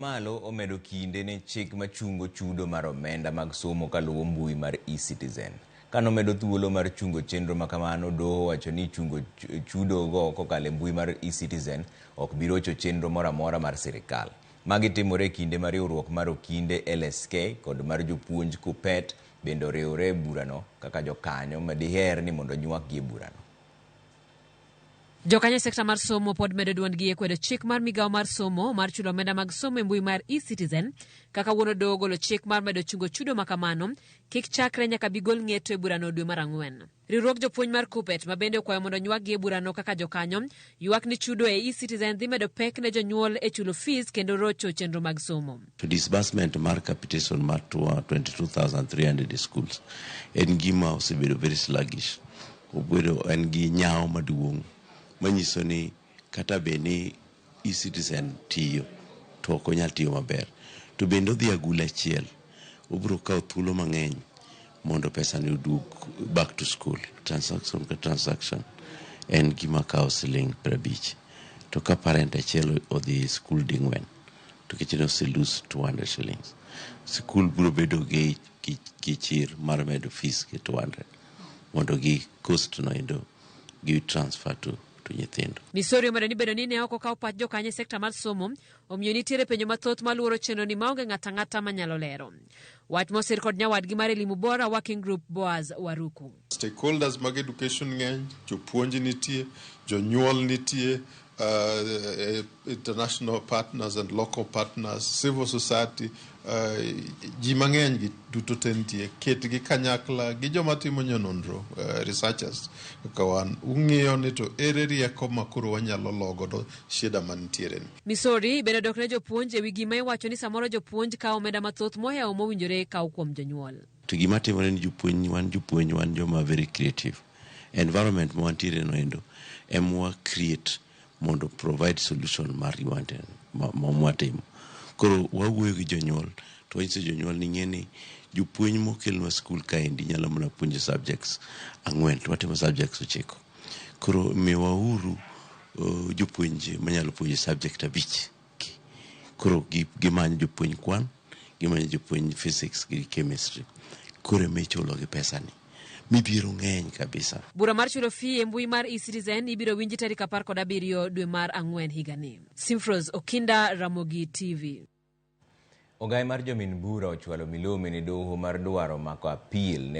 Malo omedo kinde ne chik machungo chudo mar omenda mag somo kaluwo mbui mar eCitizen. Kanomedo thuolo mar chungo chenro makamano, doho owacho ni chungo chudo go kokalo e mbui mar eCitizen ok bi rocho chenro moro amora mar sirikal. Magi timore e kinde ma riwruok mar okinde LSK kod mar jopuonj KUPPET bende oriwre e burano kaka jokanyo ma diher ni mondo onywakgi e burano. Jokanyo e sekta mar somo pod medo duondgi e kwedo chik mar migawo mar somo mar chulo omenda mag somo e mbui mar eCitizen kaka wuon doho ogolo chik mar medo chungo chudo ma kamano kik chakre nyaka bi gol ng'eto e burano dwe mar ang'wen. Riwruog jopuonj mar KUPPET ma bende okwayo mondo onywakgi e burano kaka jokanyo ywak ni chudo e eCitizen dhi medo pek ne jonyuol e chulo fees kendo rocho chenro mag somo. To disbursement mar capitation mar 22,300 schools en gima osebedo very sluggish. Obedo en gi nyawo maduong' manyiso ni kata bed ni eCitizen tiyo to ok onyal tiyo maber. To bende odhi agula achiel, obiro kawo thuolo mang'eny mondo pesa ni oduog back to school. Transaction ka transaction en gima kawo siling 50. To ka parent achiel odhi e school ding'wen to kech ne ose lose 200 shillings. Sikul biro bedo gi, gi, gi chir mar medo fees gi 200 mondo gi cost no endo gi transfer to nyithindo. Misori omedo ni bedo ni ne ok okaw pach jokanyo e sekta mar somo omiyo nitiere penjo mathoth maluoro chenro ni maonge ng'ato ang'ata manyalo lero. Wach mosir kod nyawadgi mar Elimu Bora Working Group Boaz Waruku. Stakeholders mag education ng'eny, jopuonj nitie, jonyuol nitie, international partners and local partners, civil society, ji mang'eny gi duto te nitie. Ketgi kanyakla gi joma timo nonro, researchers kaka wan, ung'iyo ni to ere rieko ma koro wanyalo lo godo shida mantiere ni. Misori bende odok ne jopuonj ewi gima iwacho ni samoro jopuonj kawo omenda mathoth mohewo mowinjore kaw kuom jonyuol. To gima timore ni jopuonj wan jopuonj wan joma very creative. Environment ma wantiere no endo ema wa create mondo provide solution mar ma mwatimo. Koro wawuoyo gi jonyuol to wanyiso jonyuol ni ng'e ni jopuonj mokelnwa skul kaendi nyalo mana puonjo subjects ang'wen to watimo subjects 9. Koro miwauru jopuonj manyalo puonjo subject 5. Koro gimanyo jopuonj kwan, gimanyo jopuonj physics gi chemistry. Koro ema ichulo gi pesa ni. Midhiero ng'eny kabisa. Bura mar chulo fee e mbui mar eCitizen ibiro winji tarik 17 dwe mar ang'wen higani. Simfros Okinda, Ramogi TV. Ogai mar jomin bura ochwalo milome ne doho mar dwaro mako apil ne